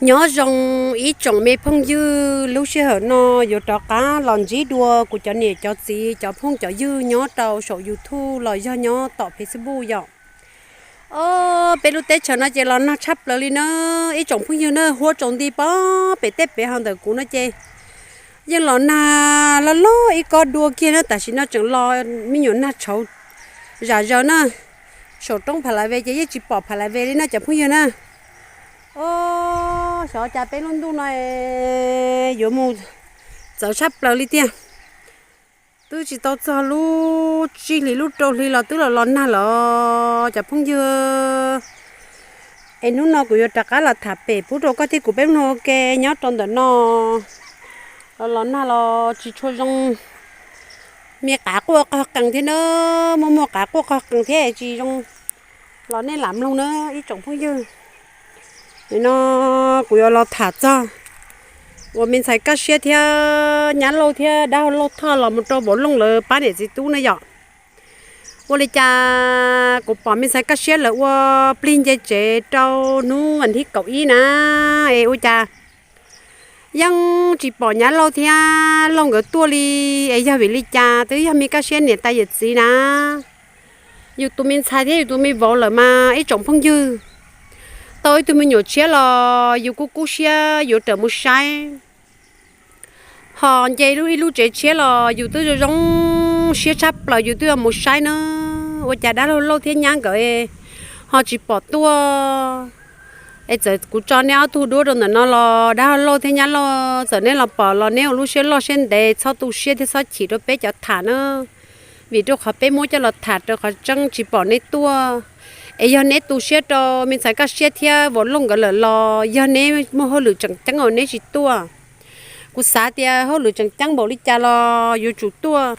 Nyob zoo ib tsoom me phooj ywg, lub sij hawm no yuav rov qab los ntsib dua kuv cov niam cov txiv cov phooj cov ywg nyob rau saum YouTube los yog nyob tom Facebook yom. Os, peb lub teb chaws no ces los nag tshaj plaws li na. Ib tsoom phooj ywg na, huab tsaus nti pov pem tej pem hauv ntawm kuv no ces yeej los nag loj loj ib kob dua kiag na. Tam sim no tseem los me nyuam nag tshauv zam zaws na. Saum roob Pha La Ve ces yeej tsis pom Pha La Ve li na cov phooj ywg na. Os, xyov cas peb lub ntuj no yuav mus txawv tshaj plaws li tiag. Twb tsis tau txog lub tsib hlis lub rau hli los twb los los nag lawm cov phooj ywg. Es hnub no kuv yuav rov qab los tham pem pub rau koj thiab kuv peb mloog ua ke nyob rau ntawm no. Los los nag los tsis tshua zoo. Me qav quaj qog qees thiab na, muaj muaj qav quaj qog qees thiab tsis zoo. Los nej lam mloog na ib tsoom phooj ywg. Nim no kuv yuav los tham txog uas me ntxhais Kaj Siab thiab Nyab Lauj thiab dab laug Lauj Thoj los mus rau Vauv Looj lawv pab niam txiv tub na yom. Ua li cas kuv pom me ntxhais Kaj Siab lawv ua plig nce tsev rau hnub vas thib kaum ib na, es ua cas yeej tsis pom Nyab Lauj thiab Lauj nkawd tuaj li, es yog vim li cas? Twb yog me Kaj Siab niam tais yawm txiv na. Yus tus me ntxhais thiab yus tus me vauv lawm mas ib tsoom phooj ywg, tau ib tug me nyuam tshiab los yus kuj kub siab yuav rawm mus saib. Ho nce ib lub tsev tshiab los yus twb zoo zoo siab tshaj plaws yus twb yuav mus saib na. Ua cas dab laug Lauj thiab Nyab nkawd ho tsis pom tuaj? Es txawm kuv tso nej ob tug duab rau ntawm no los dab laug Lauj thiab Nyab Lauj, txawm neb los pom los neb ua lub siab loj siab ntev txhob tu siab thiab txhob chim rau peb cov tham na. Vim rau qhov peb muab coj los tham rau qhov tseeb tsis pom neb tuaj. Es yog neb tu siab rau me ntxhais Kaj Siab thiab Vauv Looj nkawd lawm los yog neb muaj hauj lwm tseem ceeb uas neb tsis tuaj. Kuv xav tias hauj lwm tseem ceeb npaum li cas los yuav tsum tuaj.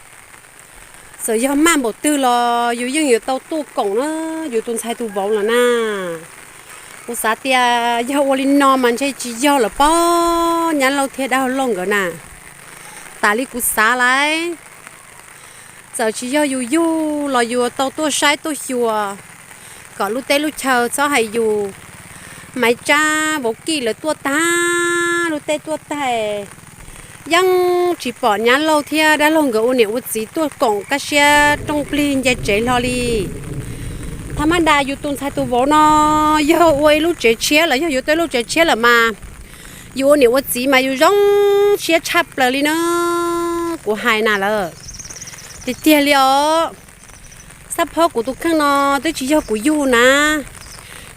Txawm yog maj npaum twg los yus yeej yuav tau tuaj koom na, yus tus ntxhais tus vauv lawm na. Kuv xav tias yog ua li no mas ntshe tsis yog lawm pob Nyab Lauj thiab dab laug Lauj nkawd na. Tas li kuv xav lawm, txawm tsis yog yus yug los yus tau tuaj saib tuaj xyuas kom lub teb lub chaw txhob hais yus, Maiv Tsab Vauv Kij lawv tuaj tag, lub teb tuaj tag, yeej tsis pom Nyab Lauj thiab dab laug nkawd ua niam ua txiv tuaj koom Kaj Siab rooj plig nce tsev hlo li. Tha mab das yus tus ntxhais tus vauv no yog ua ib lub tsev tshiab los yog yuav tau ib lub tsev tshiab lawm mas yus ua niam ua txiv mas yus zoo siab tshaj plaws li na. Kuv hais na lawm tiag tiag li os. Xab phob kuv tus kheej no twb tsis yog kuv yug na,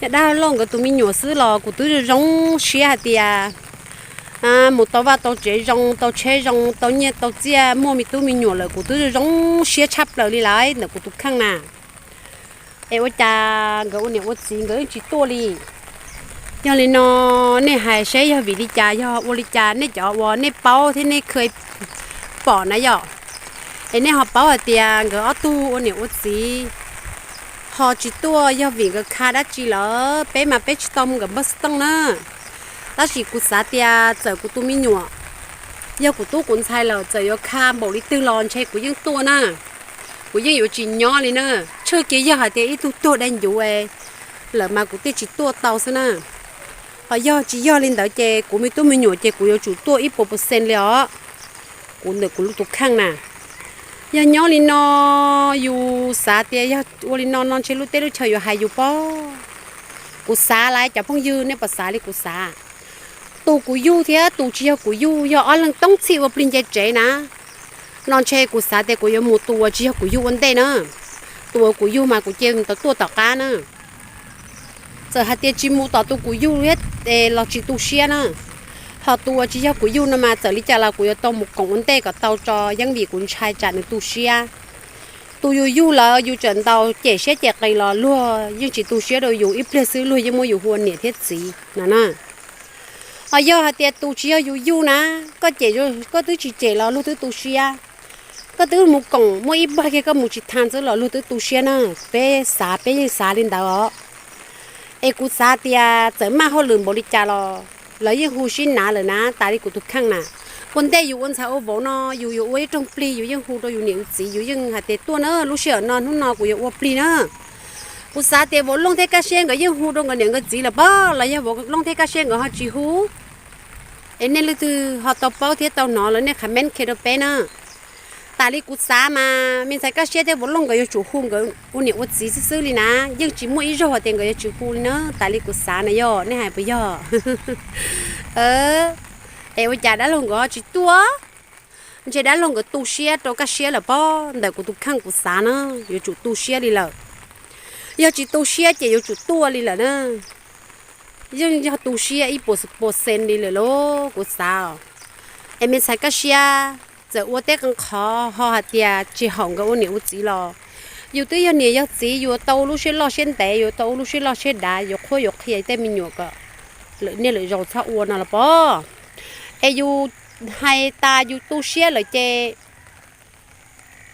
yog dab laug Lauj nkawd tus me nyuam xwb los kuv twb zoo zoo siab hais tias mus tau vaj tau tsev zoo, tau tsheb zoo, tau nyiaj tau txiaj, muaj me tub me nyuam lawm kuv twb zoo zoo siab tshaj plaws li lawm ntawm kuv tus kheej na. Es ua cas nkawd ua niam ua txiv nkawd yeej tsis tuaj li? Yog li no nej hais seb yog vim li cas, yog ua li cas nej cov uas nej paub thiab nej kha pom na yom, es nej ho paub hais tias nkawd ob tug ua niam ua txiv ho tsis tuaj yog vim nkawd kha dab tsi lawm? Peb mas peb tsis tau mus nkawd npawb xov tooj na. Tab sis kuv xav tias txawm kuv tus me nyuam yog kuv tub kuv ntxhais lawm, txawm yuav kha npaum li twg los ntshe kuv yeej tuaj na. Kuv yeej yuav tsis nyob li na. Tshuav kiag yog hais tias ib tug tuag dai ncuv lawm mas kuv thiaj tsis tuaj tau xwb na. Ho yog tsis yog li ntawd ces kuv me tub me nyuam ces kuv yuav tsum tuaj ib puas percent li os. Kuv ntawm kuv lub tus kheej na. Yog nyob li no, yus xav tias yog ua li no no ntshe lub teb lub chaw yuav hais yus pob. Kuv xav lawm cov phooj ywg, nej puas xav li kuv xav? Tus kuv yug thiab tus tsis yog kuv yug yog ob leeg toob txhij ua plig nce tsev na. No ntshe kuv xav tias kuv yuav mus tus uas tsis yog kuv yug ua ntej na. Tus uas kuv yug mas kuv cia tau tuaj tom qab na. Txawm hais tias tsis mus tom tus kuv yug thiab los tsis tu siab na. Ho tus uas tsis yog kuv yug no mas txawm li cas los kuv yuav tau mus koom ua ntej kom tau tso yeeb vim kuv ntshai tsam nws tu siab. Tus yus yug lawm yus tseem ntaus cem siab cem qis los luag yeej tsis tu siab rau yus, ib pliag xwb luag yeej muab yus hu ua niam thiab txiv no na. Ho yog hais tias tus tsis yog yus yug na, koj cem, koj twb tsis cem los luag twb tu siab. Koj twb mus koom muaj ib pawg kiag koj mus tsis tha xwb los luag twb tu siab na. Peb xav peb yeej xav li ntawd os. Es kuv xav tias txawm maj hauj lwm npaum li cas los lawv yeej hu sib nav lawm na, tas li kuv tus kheej na. Ua ntej yus ua ntxhais ua vauv no yus yuav ua ib rooj plig yus yeej hu rau yus niam yus txiv, yus yeej hais tias tuaj na, lub sij hawm no hnub no kuv yuav ua plig na. Kuv xav tias Vaum Looj thiab Kab Siab nkawd yeej hu rau nkawd niam nkawd txiv lawm pob, los yog Vaum Looj thiab Kab Siab nkawd ho tsis hu? Es nej leej twg ho tau paub thiab tau hnov lawm nej comment qhia rau peb na. Tas li kuv xav mas me ntxhais Kab Siab thiab Vaum Looj nkawd yuav tsum hu nkawd ua niam ua txiv xwb xwb li na, yeej tsis muaj ib zaug hais tias nkawd yuav tsis hu li na, tas li kuv xav na yog nej hais puas yog? Es ua cas dab laug nkawd ho tsis tuaj? Ntshe dab laug nkawd tu siab rau Kab Siab lawm pob, ntawm kuv tus kheej kuv xav na, yuav tsum tu siab li lawm. Yog tsis tu siab ces yuav tsum tuaj li lawm na. Yeej yog tu siab ib puas percent li lawm lauj kuv xav. Es me ntxhais Kab Siab txawm ua tej qee qhov ho hais tias tsis haum nkawd ua niam ua txiv los, yus twb yog niam yog txiv, yuav tau ua lub siab loj siab ntev, yuav tau ua lub siab loj siab dav, yuav qhuab yuav qhia tej me nyuam kom lwm niaj lwm zaus txhob ua no los pob. Es yus hais tas yus tu siab lawm ces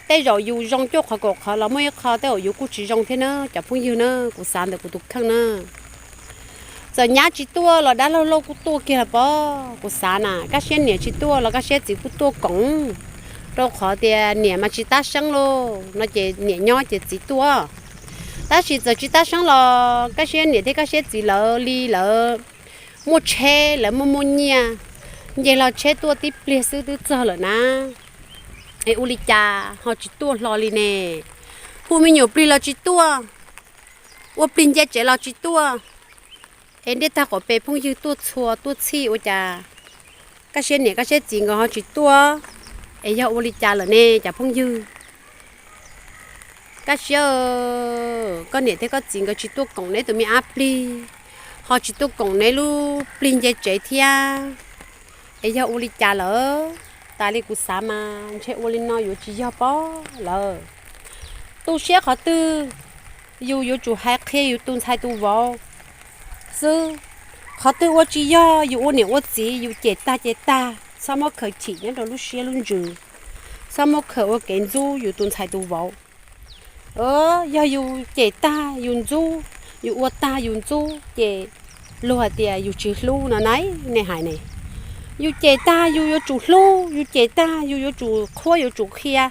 tej zaum yus zoo cuaj qhov kaum qhov los muaj ib qho tej zaum yus kuj tsis zoo thiab na cov phooj ywg na, kuv xav ntawm kuv tus kheej na. Txawm nyab tsis tuaj los dab laug lauj kuj tuaj kiag los pob, kuv xav na Kab Siab niam tsis tuaj los Kab Siab txiv kuj tuaj koom, rau qhov tias niam mas tsis tab seeb lauj no ces niam nyob ces txiv tuaj. Tab sis txawm tsis tab seeb los Kab Siab niam thiab Kab Siab txiv lawv li lawv muaj tsheb, lawv muaj muaj nyiaj, nce hlo tsheb tuaj tib pliag xwb twb txog lawm na. Es ua li cas ho tsis tuaj hlo li ne? Hu me nyuam plig los tsis tuaj, ua plig nce tsev los tsis tuaj. Es ntiaj tag qaum pes phooj ywg tuaj txhua tuaj txhij ua cas Kab Siab niam Kab Siab txiv nkawd ho tsis tuaj? Es yog ua li cas lawm ne cov phooj ywg? Kab Siab, koj niam thiab koj txiv nkawd tsis tuaj koom neb tus me ab plig, ho tsis tuaj koom neb lub plig nce tsev thiab. Es yog ua li cas lawm? Tas li kuv xav mas ntshe ua li no yuav tsis yog pob lawm. Tu siab qhov twg, yus yuav tsum hais qhia yus tus ntxhais tus vauv xwb. Qhov twg ua tsis yog yus ua niam ua txiv yus cem tag ces tag, txhob muab khaws chim nyob rau lub siab lub ntsws, txhob muab khaws ua kev ntxub yus tus ntxhais tus vauv. Yog yus cem tag yus ntxub, yus ua tag yus ntxub ces luag hais tias yus tsis hlub no na, nej hais ne. Yus cem tag yus yuav tsum hlub, yus cem tag yus yuav tsum qhuab yuav tsum qhia.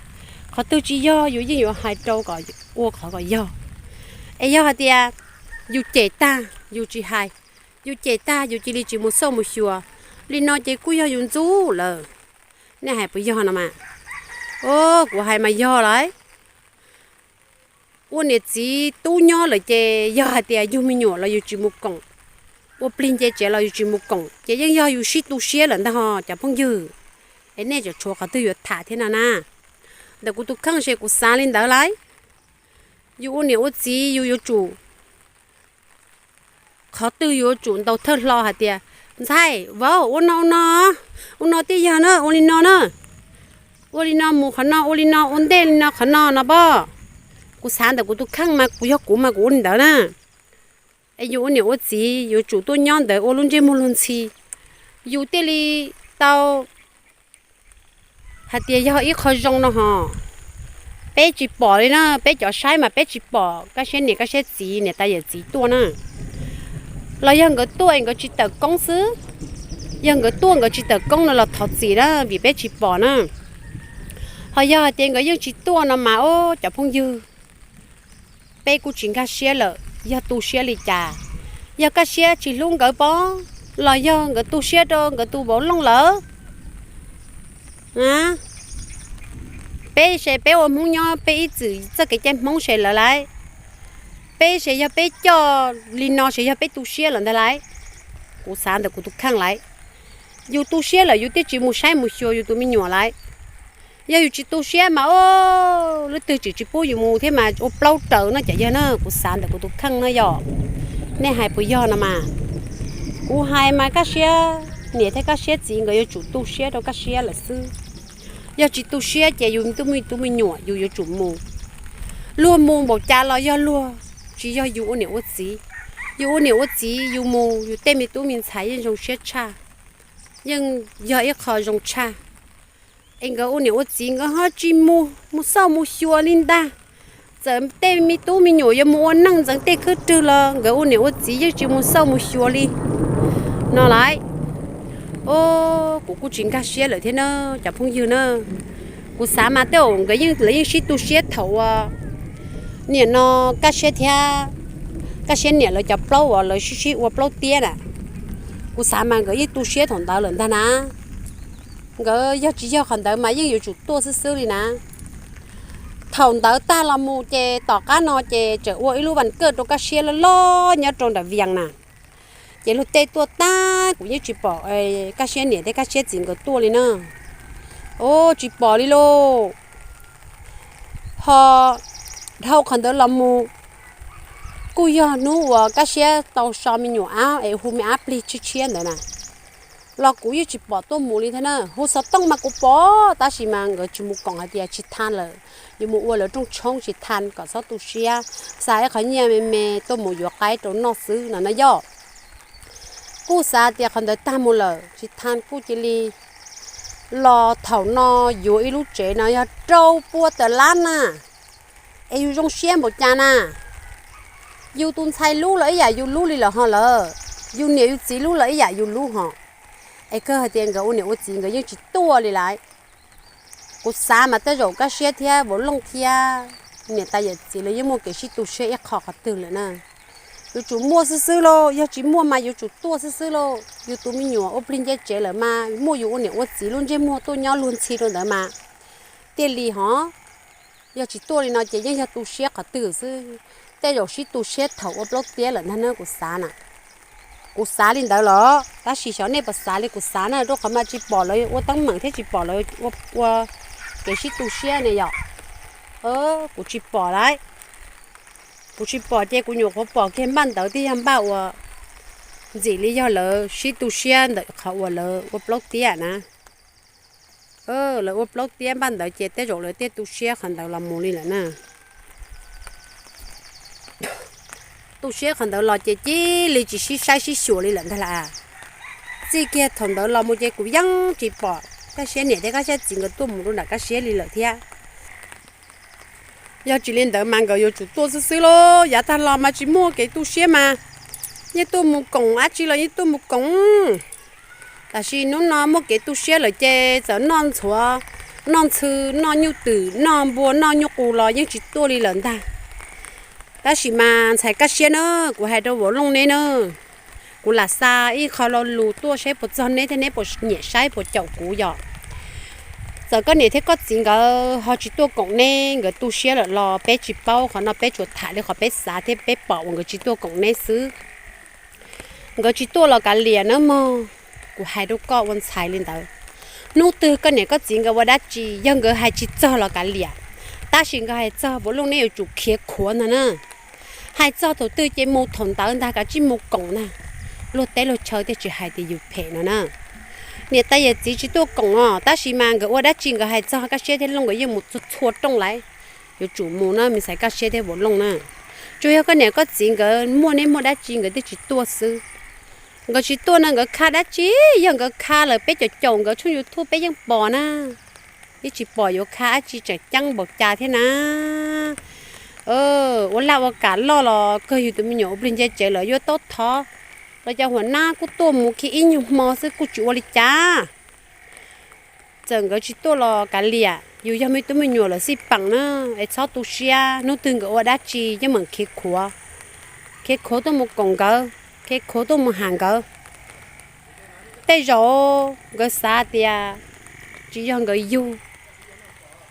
Qhov twg tsis yog yus yeej yuav hais rau kom ua qhov kom yog. Es yog hais tias yus cem tag yus tsis hais, yus cem tag yus cia li tsis mus xauj mus xyuas, li no ces kuj yog yus ntxub lawm. Nej hais puas yog no mas? Kuv hais mas yog lauj. Ua niam txiv tub nyob lawm ces yog hais tias yug me nyuam los yus tsis mus koom, ua plig nce tsev los yus tsis mus koom ces yeej yog yus sib tu siab lawm ntag ho cov phooj ywg. Es nej tseem tshuav qhov twg yuav tham thiab no na? Ntawm kuv tus kheej ces kuv xav li ntawd lauj. Yus ua niam ua txiv yus yuav tsum, qhov twg yuav tsum ntaus thawj hlo hais tias ntxhais vauv ua no ua no, ua no thiaj yog na, ua li no na, ua li no mus qhov no, ua li no ua ntej li no qhov no no pob. Kuv xav ntawm kuv tus kheej mas kuv yog kuv mas kuv ua li ntawd na. Es yus ua niam ua txiv yuav tsum tuaj nyob ntawd ua lub ntsej muag luag ntxhi, yus thiaj li tau hais tias yog ib qho zoo no ho. Peb tsis pom li na, peb cov saib mas peb tsis pom Kab Siab niam Kab Siab txiv niam tais yawm txiv tuaj na. Los yog nkawd tuaj nkawd tsis tawm koob xwb. Yog nkawd tuaj nkawd tsis tawm koob no los thov txim na vim peb tsis pom na. Ho yog hais tias nkawd yeej tsis tuaj no mas ub cov phooj ywg, peb kuj tsis nkag siab lawm yog tu siab li cas. Yog Kab Siab tsis hlub nkawd pob, los yog nkawd tu siab rau nkawd tus vauv Looj lawm. Peb ces peb ua Hmoob nyob peb ib txwm txoj kev cai Hmoob ces lawv lauj. Peb ces yog peb coj li no ces yog peb tu siab lawm ntag lauj. Kuv xav ntawm kuv tus kheej lauj. Yus tu siab lawm yus thiaj tsis mus saib mus xyuas yus tus me nyuam lauj. Yog yus tsis tu siab mas ub, leej twg tseem tsis pub yus mus thiab mas ua plaub raws no ces yog na, kuv xav ntawm kuv tus kheej na yog. Nej hais puas yog no mas? Kuv hais mas Kab Siab niam thiab Kab Siab txiv nkawd yuav tsum tu siab rau Kab Siab lawm xwb. Yog tsis tu siab ces yus tub me tub me nyuam yus yuav tsum mus. Luag mus npaum cas los yog luag, tsis yog yus ua niam ua txiv. Yus ua niam ua txiv yus mus yus tej me tub me ntxhais yeej zoo siab tshaj, yeej yog ib qho zoo tshaj. Es nkawd ua niam ua txiv nkawd ho tsis mus mus xauj mus xyuas li ntag. Txawm tej me tub me nyuam yuav mus ua neej ntxeev tej khwb rwg los nkawd ua niam ua txiv yeej tsis mus xauj mus xyuas li no lauj. Ub, kuv kuj tsis nkag siab lawm thiab na cov phooj ywg na. Kuv xav mas tej zaum nkawd yeej, lawv yeej sib tu siab thaum uas nim no Kab Siab thiab Kaj Siab niam lawv cov plaub uas lawv sib sib ua plaub tiab na, kuv xav mas nkawd yeej tu siab thaum ntawd lawm ntag na. Nkawd yog tsis yog qhov ntawd mas yeej yuav tsum tuaj xwb xwb li na. Thaum ntawd tag los mus ces tom qab no ces tseem ua ib lub vas kaj rau Kaj Siab loj loj nyob rau nram Vias na. Ces luag tej tuaj tag kuv yeej tsis pom Kaj Siab niam thiab Kaj Siab txiv nkawd tuaj li na. Ua tsis pom li lauj. Ho dhau qhov ntawd los mus, kuj yog hnub uas Kaj Siab tau so me nyuam ab es hu me ab plig tshiab tshiab ntawd na, los kuv yeej tsis pom tuaj mus li thiab na. Hu xov tooj mas kuv pom tab sis mas nkawd tsis mus koom hais tias tsis tha lawm, yuav mus ua lawv rooj tshoob tsis tha kom txhob tu siab, xa ib qho nyiaj me me tuaj mus yuav qaib rau noj xwb no na yog. Kuj xav tias qhov ntawd tag mus lawm tsis tha kuj cia li los thaum no yuav ib lub tsev no yog rau pua tawm lab na. Es yus zoo siab npaum cas na, yus tus ntxhais lub los ib yam yus lub li lawm ho lawm, yus niam yus txiv lub los ib yam yus lub ho. Es kawg hais tias nkawd ua niam ua txiv nkawd yeej tsis tuaj li lawm. Kuv xav mas tej zaum Kaj Siab thiab Vaum Looj thiab niam tais yawm txiv lawv yeej muaj kev sib tu siab ib qho qhov twg lawm na. Yuav tsum muaj xwb xwb lauj, yog tsis muaj mas yuav tsum tuaj xwb xwb lauj. Yus tus me nyuam ua plig nce tsev lawm mas muaj yus ua niam ua txiv lub ntsej muag tuaj nyob luag ntxhi rau ntawd mas thiaj li hov. Yog tsis tuaj li no ces yeej yog tu siab qhov twg xwb. Tej zaum sib tu siab thaum ua plaub tiab lawm ntag na kuv xav na. Kuv xav li ntawd los tab sis xyov nej puas xav li kuv xav na, rau qhov mas tsis pom lawv ua teeb meem thiab tsis pom lawv ua kev sib tu siab ne yom. Kuv tsis pom lawm. Kuv tsis pom ces kuv nyuam qhuav pom kiag npaj ntawd twb yog npaj uas ntxim li yog lawv sib tu siab ntawm qhov uas lawv ua plaub tiab na. Lawv ua plaub tiab npaj ntawd ces tej zaum lawv thiaj tu siab qhov ntawd los mus li lawm na. Tu siab qhov ntawd los ces cia li tsis sib saib sib xyuas li lawm ntag lauj. Txij kiag thaum ntawd los mus ces kuv yeej tsis pom Kaj Siab niam thiab Kaj Siab txiv nkawd tuaj mus rau nram Kaj Siab li lawm thiab. Yog tsis li ntawd mas nkawd yuav tsum tuaj xwb xwb lauj. Yav tag los mas tsis muaj kev tu siab mas yeej tuaj mus koom dab tsi los yeej tuaj mus koom. Tab sis hnub no muaj kev tu siab lawm ces txawm noj ntxhuav, noj ntxhw, noj nyuj twm, noj npua, noj nyuj qus los yeej tsis tuaj li lawm ntag. Tab sis mas ntxhais Kaj Siab na, kuv hais rau Vaum Looj neb na, kuv lam xa ib qho lo lus tuaj saib puas txog neb thiab neb puas nyiam saib puas caum kuv yom. Txawm koj niam thiab koj txiv nkawd ho tsis tuaj koom neb, nkawd tu siab lawm los peb tsis paub, qhov no peb tsuas tham li qhov peb xav thiab peb pom uas nkawd tsis tuaj koom neb xwb. Nkawd tsis tuaj los kav liam nawb mog. Kuv hais rau koj ua ntxhais li ntawd, hnub twg koj niam koj txiv nkawd ua dab tsi yog nkawd hais tsis txog los kav liam, tab sis nkawd hais txog Vaum Looj neb yuav tsum khiav khuav ntag na. Hais txog thaum twg ces mus thaum ntawd ntag, kav tsij mus koom ntag. Luag teb luag chaw thiaj tsis hais tias yus phem no na. Niam tais yawm txiv tsis tuaj koom os, tab sis mas nkawd ua dab tsi nkawd hais txog Kaj Siab thiab Looj nkawd yeej mus txhua txhua rooj lawm. Yuav tsum mus na me ntxhais Kaj Siab thiab Vaum Looj na. Tsuas yog koj niam koj txiv nkawd muaj neb muaj dab tsi nkawd thiaj tsis tuaj xwb. Nkawd tsis tuaj no nkawd khab dab tsi? Yog nkawd khab lawm peb caum caum nkawd tshooj YouTube peb yeej pom na. Yeej tsis pom yuav khab dab tsi tseem ceeb npaum cas thiab na. Ua laj ua kam loj los kawg yus tus me nyuam ua plig nce tsev lawm yuav tau thov los cov huam nab kuj tuaj mus kiag ib nyuag hmo xwb kuj tsis ua li cas. Txawm nkawd tsis tuaj los kav liam, yus yog me tub me nyuam lawm xij peem na, es txhob tu siab, hnub twg nkawd ua dab tsi yeej meem khiav khuav, khiav khuav tuaj mus koom nkawd, khiav khuav tuaj mus ham nkawd. Tej zaum nkawd xav tias tsis yog nkawd yug,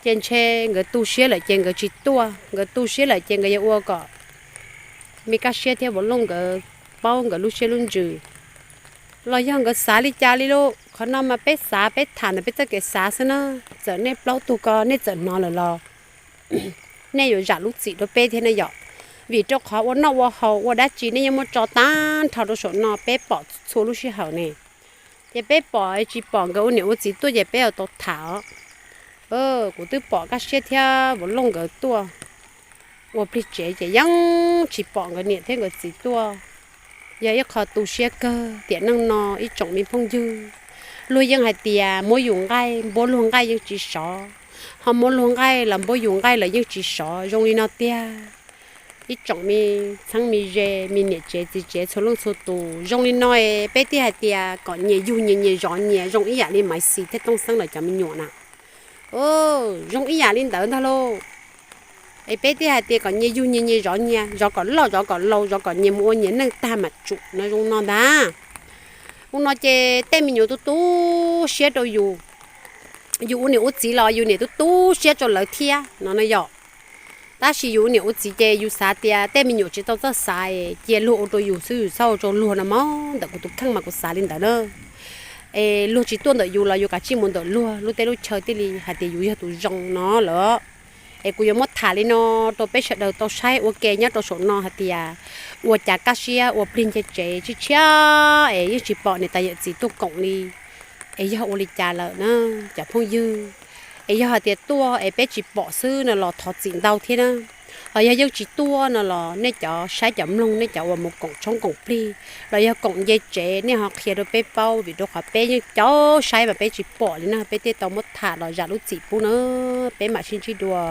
ces ntshe nkawd tu siab lawm ces nkawd tsis tuaj, nkawd tu siab lawm ces nkawd yuav ua kom me Kaj Siab thiab Vaum Looj nkawd paub nkawd lub siab lub ntsws. Los yog nkawd xav li cas li lauj, qhov no mas peb xav peb tham ntawm peb txoj kev xav xwb na. Txawm nej plaub tug ko nej txawm hnov lawm los nej yuav zam lub txim rau peb thiab ne yom. Vim rau qhov ua noj ua haus ua dab tsi nej yeej muab tso tag nrho rau saum no peb pom txhua lub sij hawm ne. Ces peb pom tsis pom nkawd ua niam ua txiv tuaj ces peb yuav tau tham os. Kuv twb pom Kaj Siab thiab Vaum Looj nkawd tuaj ua plig tsev ces yeej tsis pom nkawd niam thiab nkawd txiv tuaj. Yog ib qho tu siab kawg tiam neej no ib tsoom me phooj ywg. Luag yeej hais tias muab yus nqaij npuab luag nqaij yeej tsis sov, ho muab luag nqaij los npuab yus nqaij los yeej tsis sov zoo li no tiag. Ib tsoom me txheeb me ze me niam tsev txiv tsev txhua leej txhua tus zoo li no es peb thiaj hais tias kom nyias yug nyias nyias zov nyias zoo ib yam li Maiv Xis thiab Tooj Xeeb lawv cov me nyuam na. Zoo ib yam li ntawd ntag lauj. Es peb thiaj hais tias kom nyias yug nyias, nyias zov nyias, zov kom loj zov kom laus, zov kom nyias mus ua nyias neej tag mam tsum no zoo no ntag. Ua no ces tej me nyuam tu tu siab rau yus, yus ua niam ua txiv los yus niam tu tu siab rau lawv thiab no na yom. Tab sis yus ua niam ua txiv ces yus xav tias tej me nyuam tsis tau txawj xav, cia luag ua rau yus xwb, yus txhob ua rau luag no mog. Ntawm kuv tus kheej mas kuv xav li ntawd na. Es luag tsis tuaj ntawm yus los yus kav tsij mus ntawm luag, lub teb lub chaw thiaj li hais tias yus yog tus zoo no lawm. Es kuv yuav muab tham li no rau peb sawv daws tau saib ua ke nyob rau saum no hais tias ua cas kaj siab ua plig nce tsev tshiab tshiab es yeej tsis pom niam tais yawm txiv tuaj koom li, es yog ua li cas lawm na cov phooj ywg. Es yog hais tias tuaj es peb tsis pom xwb no los thov txim ntau thiab na. Ho yog yeej tsis tuaj no los nej cov saib cov mloog, nej cov uas mus koom tshoob koom plig los yog koom nce tsev, nej ho qhia rau peb paub, vim rau qhov peb yeej caum saib mas peb tsis pom li na, peb thiaj tau muab tham los zam lub txim pub na. Peb mam sib ntsib dua.